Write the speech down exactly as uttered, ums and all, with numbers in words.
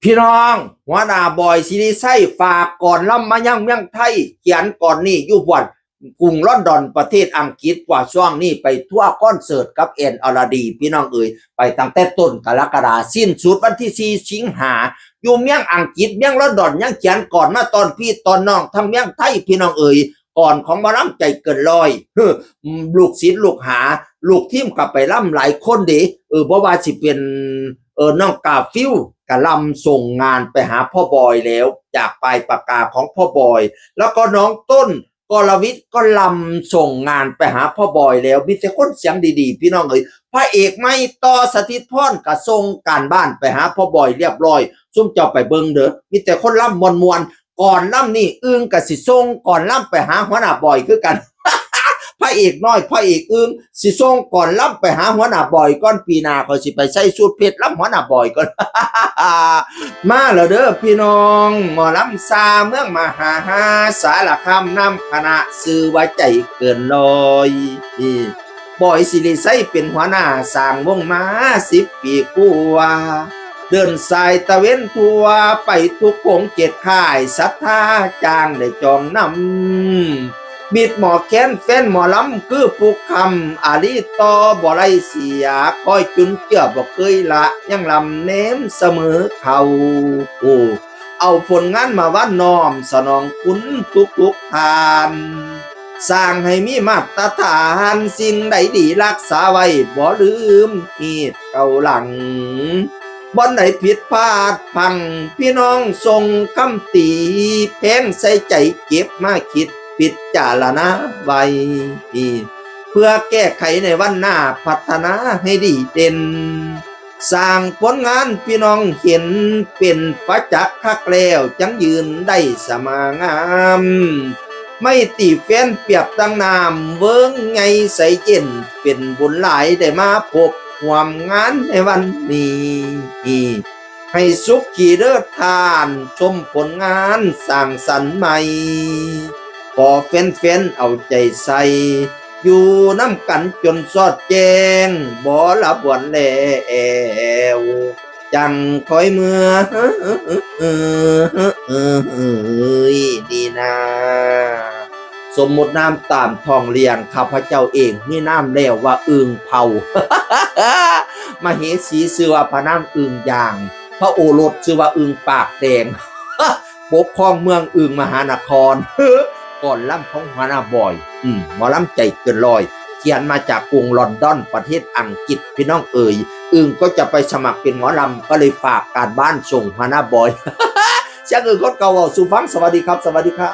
พี่น้อง หัวหน้าบอยสิริชัยฝากกลอนลำมายังเมืองไทย เขียนกลอนนี้อยู่บ่อนกรุงลอนดอนประเทศอังกฤษ ว่าช่วงนี้ไปทัวร์คอนเสิร์ตกับแอนอรดี พี่น้องเอ๋ย ไปตั้งแต่ต้นกรกฎา สิ้นสุดวันที่สี่สิงหา อยู่เมืองอังกฤษ เมืองลอนดอน ยังเขียนกลอนมาต้อนพี่ต้อนน้องทั้งเมืองไทย พี่น้องเอ๋ย กลอนของหมอลำใจเกินร้อย เฮ้อ ลูกศิษย์ลูกหา ลูกทีมก็ไปลำหลายคนเด้ เออ บ่ว่าสิเป็น เออ น้องกาฟิวก็ลำส่งงานไปหาพ่อบอยแล้ว จากปลายปากกาของพ่อบอย แล้วก็น้องต้นกรวิทย์ก็ลำส่งงานไปหาพ่อบอยแล้ว มีแต่คนเสียงดีๆ พี่น้องเอ๋ย พระเอกใหม่ต่อสถิตพรก็ส่งการบ้านไปหาพ่อบอยเรียบร้อย ซุมเจ้าไปเบิ่งเด้อ มีแต่คนลำม่วนๆ กลอนลำนี่อึ่งก็สิส่งกลอนลำไปหาหัวหน้าบอยคือกัน พระเอกน้อยพระเอกอึ่งสิส่งกลอนลำไปหาหัวหน้าบอยก่อน ปีหน้าข้อยสิไปใส่สูทเพชรลำหัวหน้าบอยก่อน มาแล้วเด้อพี่น้อง หมอลำซาเมืองมหาสารคามนำคณะ ชื่อว่าใจเกินร้อย นี่ บอยสิริชัยเป็นหัวหน้าสร้างวงมาสิบปีกว่า เดินสายตะเวนทั่วไปทุกโขงเจ็ดค่าย ศรัทธาจ้างได้จองนำ มิตรหมอแคนแฟนหมอลำคือผู้คำ อาลีต่อบ่ไร้เสีย คอยจุนเจือบ่เคยละ ยังลำแนมเสมอเขา โอ้ เอาผลงานมาหว่านน้อมสนองคุณทุกๆท่าน สร้างให้มีมาตรฐาน สิ่งใดดีรักษาไว้ บ่ลืมฮีดเก่าหลัง บ่อนใดผิดพลาดพลั้ง พี่น้องส่งคำติ แพงใส่ใจเก็บมาคิดพิจารณาไว้ เพื่อแก้ไขในวันหน้า พัฒนาให้ดีเด่น สร้างผลงานพี่น้องเห็น เป็นประจักษ์คักแล้ว จั่งยืนได้สง่างาม ไมตรีแฟนเปรียบดังน้ำเวิ้งไงใสเย็น เป็นบุญหลายได้มาพบร่วมงานในวันนี้ ให้สุขีเด้อท่าน ชมผลงานสร้างสรรค์ใหม่ ขอแฟนๆเอาใจใส่ อยู่นำกันจนสอดแจ้ง บ่ละบ่อนแล้ว จั่งคอยเมือ เอ้ย นี่นา สมมุตินามตามท้องเลี้ยงข้าพเจ้าเอง มีนามแล้วว่าอึ่งเผา มเหสีชื่อว่าพระนางอึ่งยาง พระโอรสชื่อว่าอึ่งปากแดง ปกครองเมืองอึ่งมหานคร กลอนลำของหัวหน้าบอย อืม หมอลำใจเกินร้อย เขียนมาจากกรุงลอนดอนประเทศอังกฤษ พี่น้องเอ๋ย อึ่งก็จะไปสมัครเป็นหมอลำ ก็เลยฝากการบ้านส่งหัวหน้าบอย เสียงอึ่งคนเก่าเว้าสู่ฟัง สวัสดีครับ สวัสดีครับ